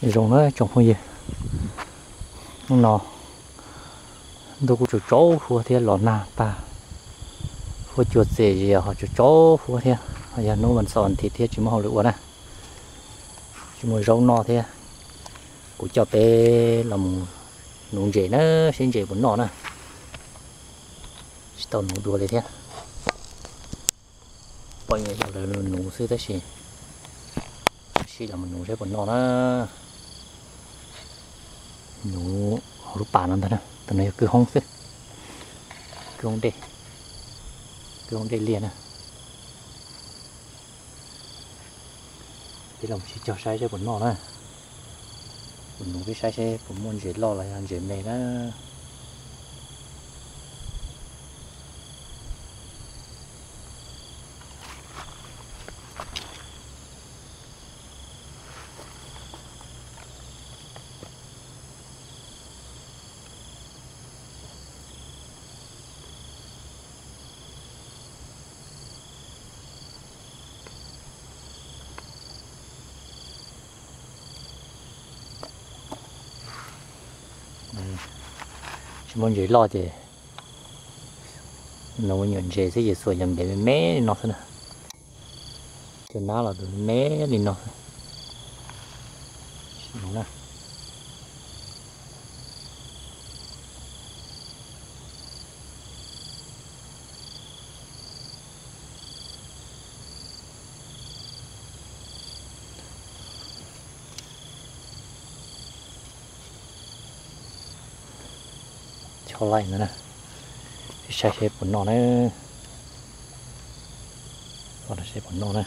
Zoo na tsoom phooj ywg, hnub no ntuj kuj tsaus tsaus huab thiab los nag tag, huab cua txev zis ho tsaus tsaus huab thiab, ho yog hnub vas xaum vas thiv thiab tsis muaj hauj lwm ua na, tsis muaj zaub noj thiab. Kuv coj peb los mus nuv ntses na, seb ntses puas noj na. Tsis tau nuv dua li thiab. Pom nyias yog lawv nuv xwb tab sis sib los mus nuv seb puas noj na. Nuv hauv lub pas no ntag na, tus no yog kwj hoob xwb, kwj hoob dej, kwj hoob dej liaj na. Peb los mus sib cog saib seb puas noj na. Kuv nuv peb saib seb puas muaj ntses loj los yog ntses me na. Tsis muaj ntses loj ces nuv nyuam ntses xwb ces xuas cov npev me me li no xwb na. Cov nab los me me li no xwb. Cho laij no na, saib seb puas noj na, saib puas noj na.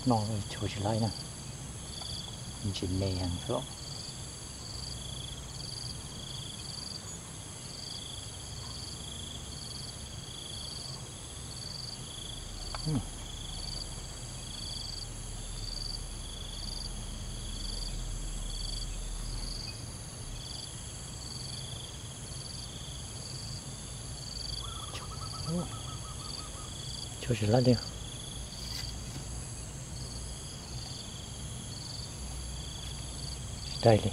Noj tshua tsis laib na, ntsis me heev xwb. Tshua tsis laib li. Tsis daig li.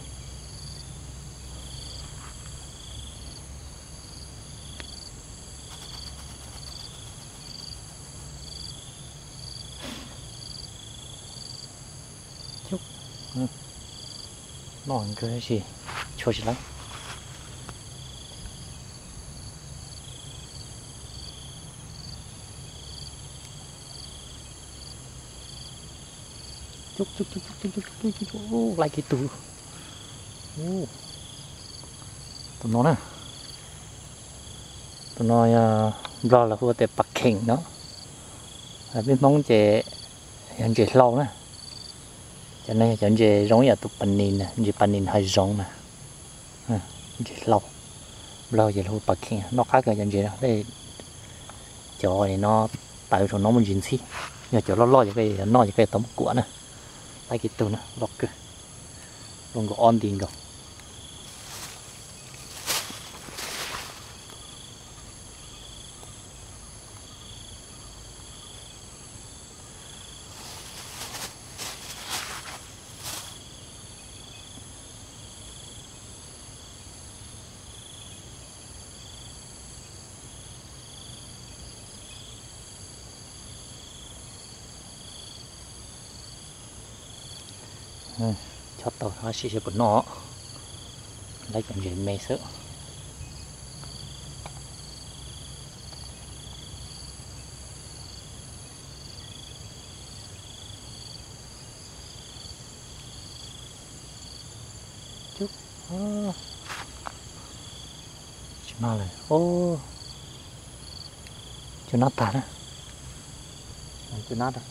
Noj kawg tab sis tshua tsis laib. Laib kiag tug. Tus no na, tus no yog Nplog lawv hu tias pas kheem no, peb Hmoob ces yog ntses hlau na. Cov no yog cov ntses zoo ib yam tus pas nis, ntses pas nis hav zoov na. Ntses hlau, Nplog ces lawv hu pas kheem, noj qab kawg cov ntses no. Cov no tawv saum no muaj ntsis ntxhib, yog cov loj loj ces koj yuav noj ces koj yuav tau muaj kuam na. Laib kiag tug na, loj kawg, loj nkaus ob nti nkaus. Chob tau no sim seb puas noj. Laib cov ntses me xwb. Tsis mag lawm. Cov nab tag na. Cov nab tag.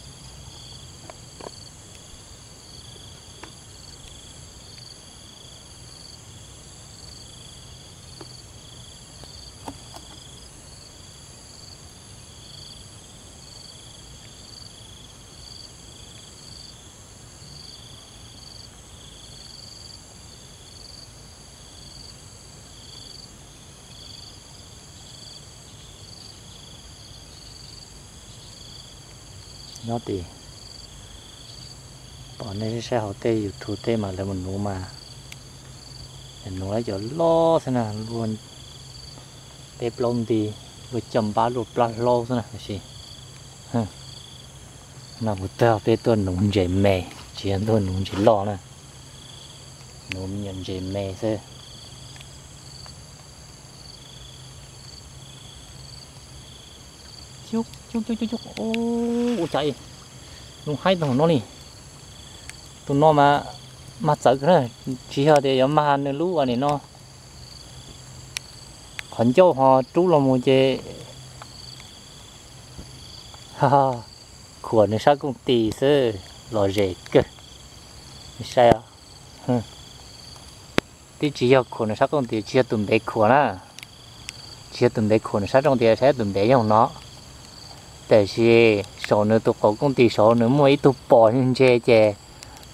Nyob tim, pom nej saib hauv tej YouTube tej mas lawv mus nuv mas, nuv lawv cov loj xwb na, luaj peb plaub nti, luaj caj npab luaj plab hlaub xwb na, tab sis no kuv tuaj peb tuaj nuv ntses me, tsis yog tuaj nuv ntses loj na, nuv me nyuam ntses me xwb. Cub cub cub cub cub, ua cas ib lub haib tus no li. Tus no mas mag txawv kawg na, tsis yog tias yuav mag nws lub ua nim no, qhov ncauj ho rub los mus ces khuam nws sab kooj tis xwb, lom zem kawg. Saib, twb tsis yog khuam nws sab kooj tis, tsis yog tus ntev khuam na, tsis yog tus ntev khuam nws sab kooj tis, saib tus ntev yoog no. Tab sis saum nws tus qauv kooj tis saud nws muaj ib tug pos ntse ces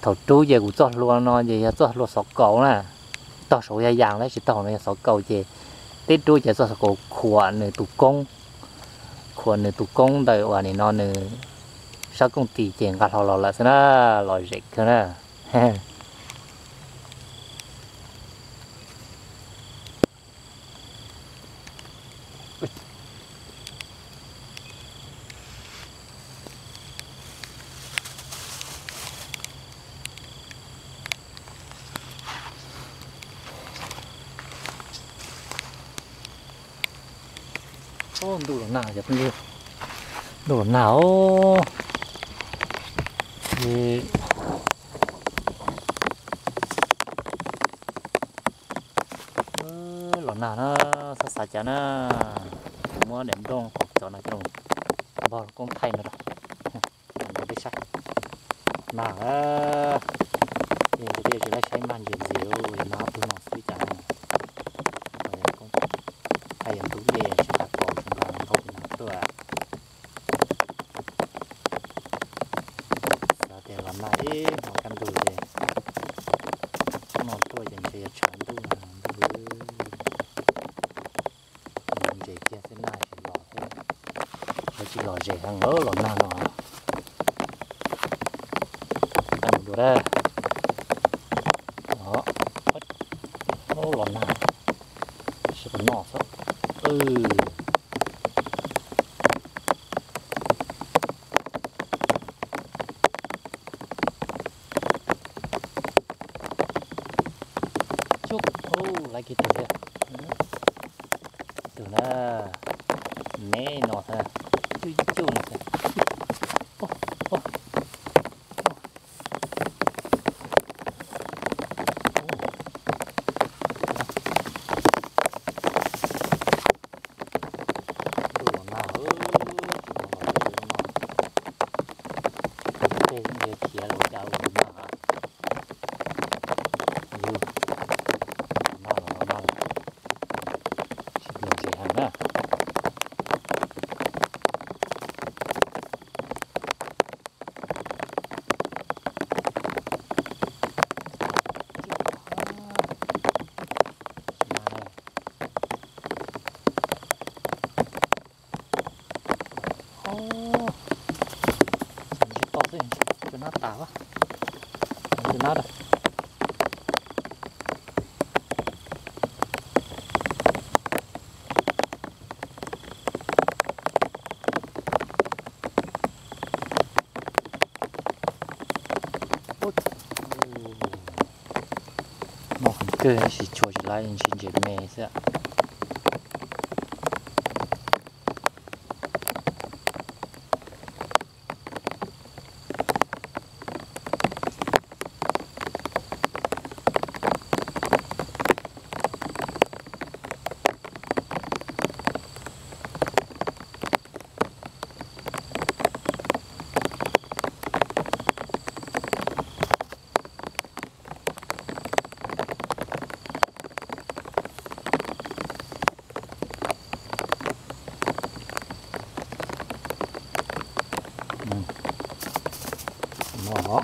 thaum rub ces kuv txoj hlua no ces yog txoj hlua xov kaus na, tog saud yog yas tab sis tog no yog xov kaus ces tib rub ces txoj xov kaus khuam nws tus koob, khuam nws tus koob ntawm uas nim no nws sab kooj tis ces nqa hlo los lawm xwb na, lom zem kawg na. Ntuj los nag cov phooj ywg, ntuj los nag os. Los nag na, xav xav cas na, kuv muab daim nplooj qaum cov no coj los npog koob thaij no rau nej saib. Nag, nej tsis laib saib mag ntses ntxiv, nag ob tug no xwb cas na. Thaij yog ntug dej tsis tas kaus tsis nqa nqaij no tuaj. Xav tias los nag ib hmos kaj ntug ces hnub no tuaj ces ntshe yuav tshav ntuj na. Ntses kiag xwb nag tsis los xwb, lawv tsis lom zem heev los nag no. Kaj ntug dua dab. Los nag, sib qhov noj xwb. Cuj, laiv kiag tug thiab. Ib tug na, me no xwb, cuj cuj no xwb. Ntuj los nag, tsis mus los tsev no, tej ntiav khiav los cas ua nag. Yus, nag los nag, tsis lom zem heev na. Ntshe tau xwb, cua nab tas, cua nab tas. Noj heev kawg, tab sis tshua tsis laib, ntsis ntses me xwb. No,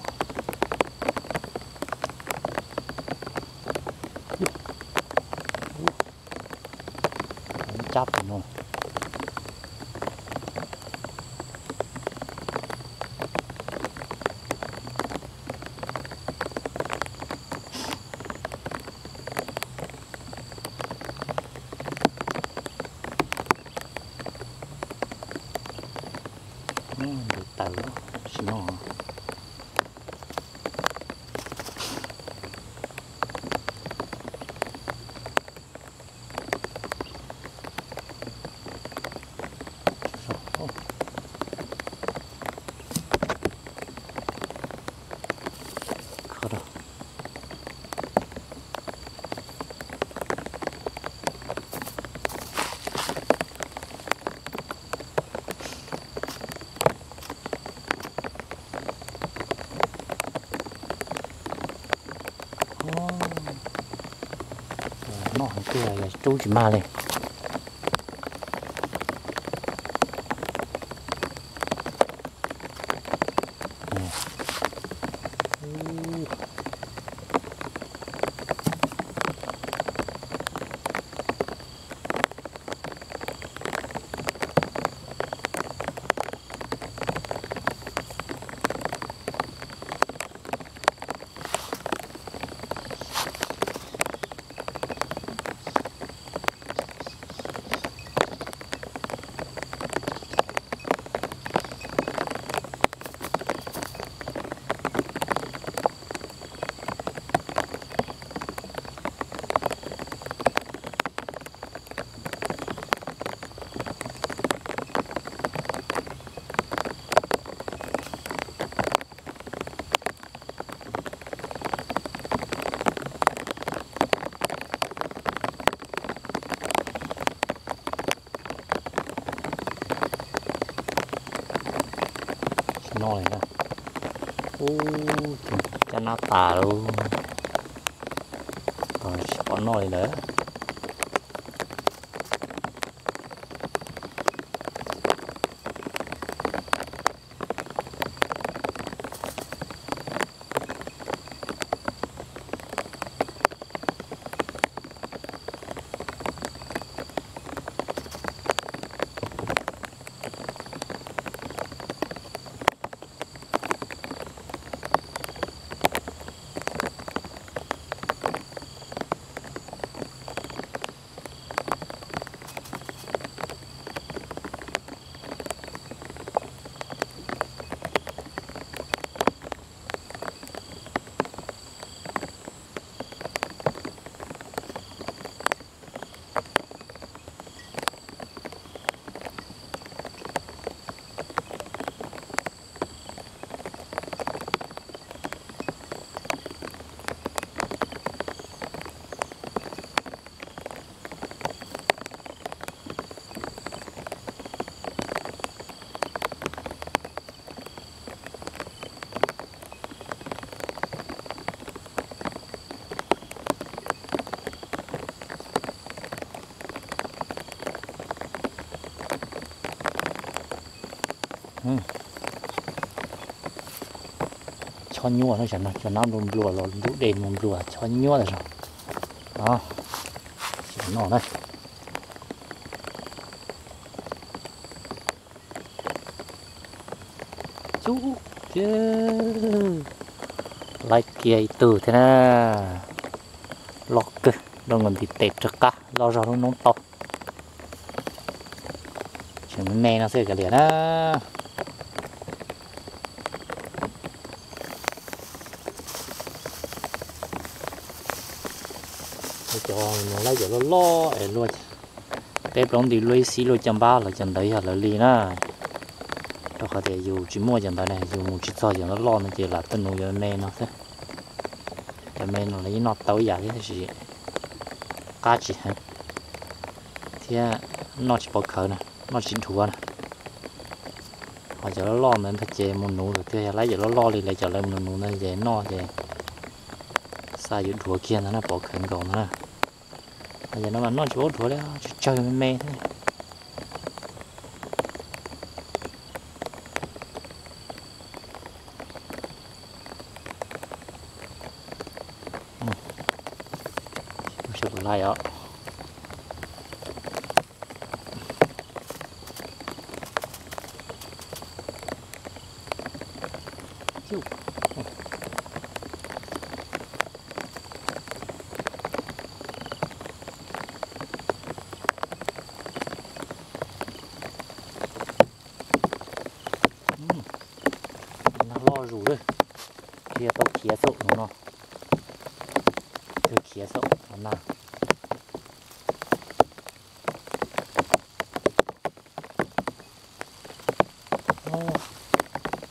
cab pem no. Tsis noj. Noj heev tiag, rub tsis mag li. Tsis noj li na. Ub, caj nab tas lauj. Tsis pom noj li lawm. Chob nyuaj no, cov nab nplua nplua los ntug dej nplua nplua, chob nyuaj tas zog. Noj na. Cub, laib kiag ib tug thiab na. Loj kawg, nrog nkaus ntiv tes rov qab loj zog lub noob tau. Tseem me me no xwb kav liam na. Cov laib cov loj loj es luaj, peb plaub nti luaj ib xib luaj caj npab los cov ntawd yog lawv li na. Rau qhov tias yus tsis muaj cov ntawd ne, yus mus tsis txog cov loj loj no ces lam tuaj nuv cov me no xwb. Cov me no los yeej noj tau ib yam thiab tab sis qab tsis heev thiab noj tsis pov khawv na, noj tsis dhuav na. Ho cov loj loj ntawd ntag ces mus nuv lawm tiag, yog laib cov loj loj li lawv cov lawv mus nuv ntawd ces noj ces xa yuav dhuav kiag ntag na, pov khawv nkaus ntag na. Ho cov no mas noj tsis paub dhuav li, tsawg tsawg me me thiab. Seb puas laib os. No, kawg khiav xwb los nag.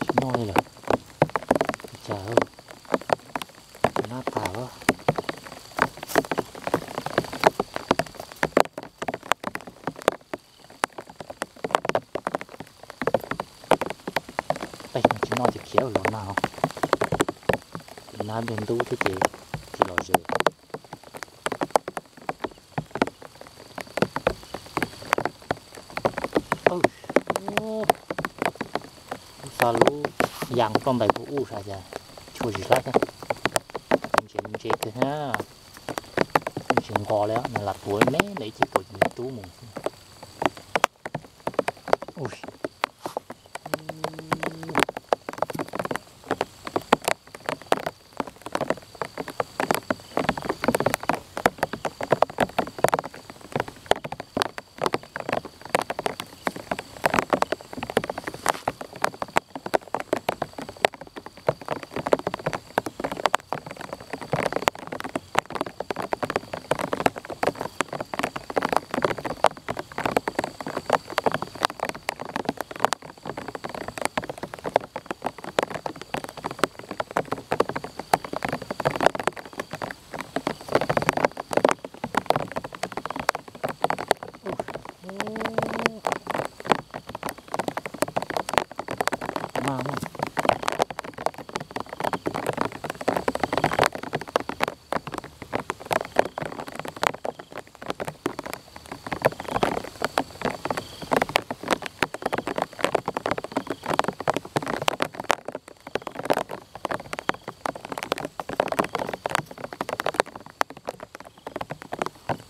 Tsis noj li lawm. Ua cas nab tas lawm. Tej no tsis noj ces khiav los nag os. Ces nab npleg ntub thiab ces tsis los ze. Lub xa lub ya nqaij ntais puag ub sas cas chua zis hlab thiab. Ntse ntse kawg na. Ntse nqos li, nws lam tuav me ntawm ib ce puas ces nws tub mus xwb.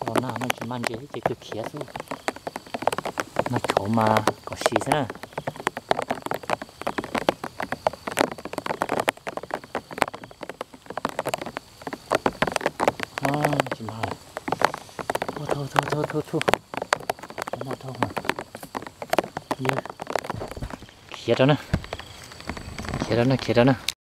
Los nag no tsis mag ntses thiab ces kawg khiav xwb. Nag tshauv mas kom si xwb na. Tsis mag lawm. Thauj thauj thauj thauj thauj. Khiav rau na. Khiav rau na, khiav rau na.